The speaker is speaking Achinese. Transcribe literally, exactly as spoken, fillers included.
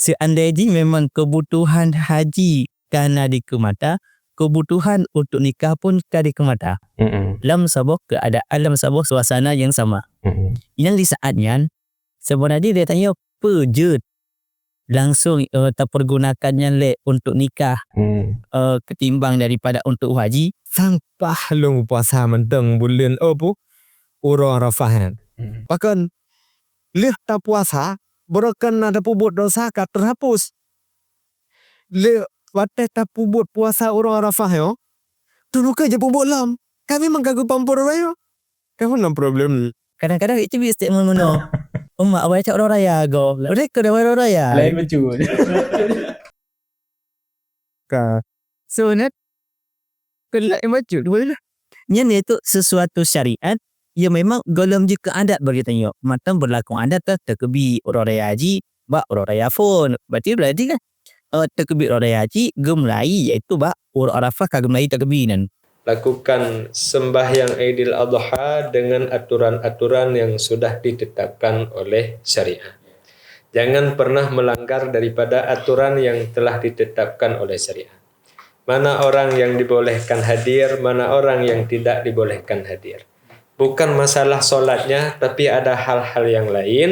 Seandai jih memang keubutuhan haji ka na dikeumata, keubutuhan untuk nikah pun ka dikeumata. Mm-mm. Lam saboh keuadaan, lam saboh suasana nyang sama. Mm-mm. Nyang di saat nyan, sebenarnya dia tanya, peue jeuet langsung, eh, tapergunakan nyan lé untuk nikah, Mm. eh, ketimbang daripada untuk haji? Sampah lôn puasa mantong buleuen, oh, pu, uroe Arafah nyan. Mm. Bahkan lheueh tapuasa, beureukan na tapeubuet desya ka teuhapus. Lé watée tapeubuet puasa uroe Arafah nyoe, teuh ka jipeubuet lom. Ka memang ka geupampor bayoe. Ka meunan problem. Kadang-kadang itu bisa statement meunoe. Umat awai cak uroe raya go. Mereka dah uroe raya. Lain betul. Ka. So, net. Kena bacut dua lah. Nyan iaitu sesuatu syariat yang memang golom jeuet keu adat bagi tanyoe. Mantong berlaku adat tah takeubi uroe raya haji bak uroe raya phon. Berarti, berarti kan, eh, takeubi uroe raya haji geumulai iaitu bak uroe Arafah ka geumulai takeubi nan. Lakukan sembahyang Idul Adha dengan aturan-aturan yang sudah ditetapkan oleh syariat. Jangan pernah melanggar daripada aturan yang telah ditetapkan oleh syariat. Mana orang yang dibolehkan hadir, mana orang yang tidak dibolehkan hadir. Bukan masalah solatnya, tapi ada hal-hal yang lain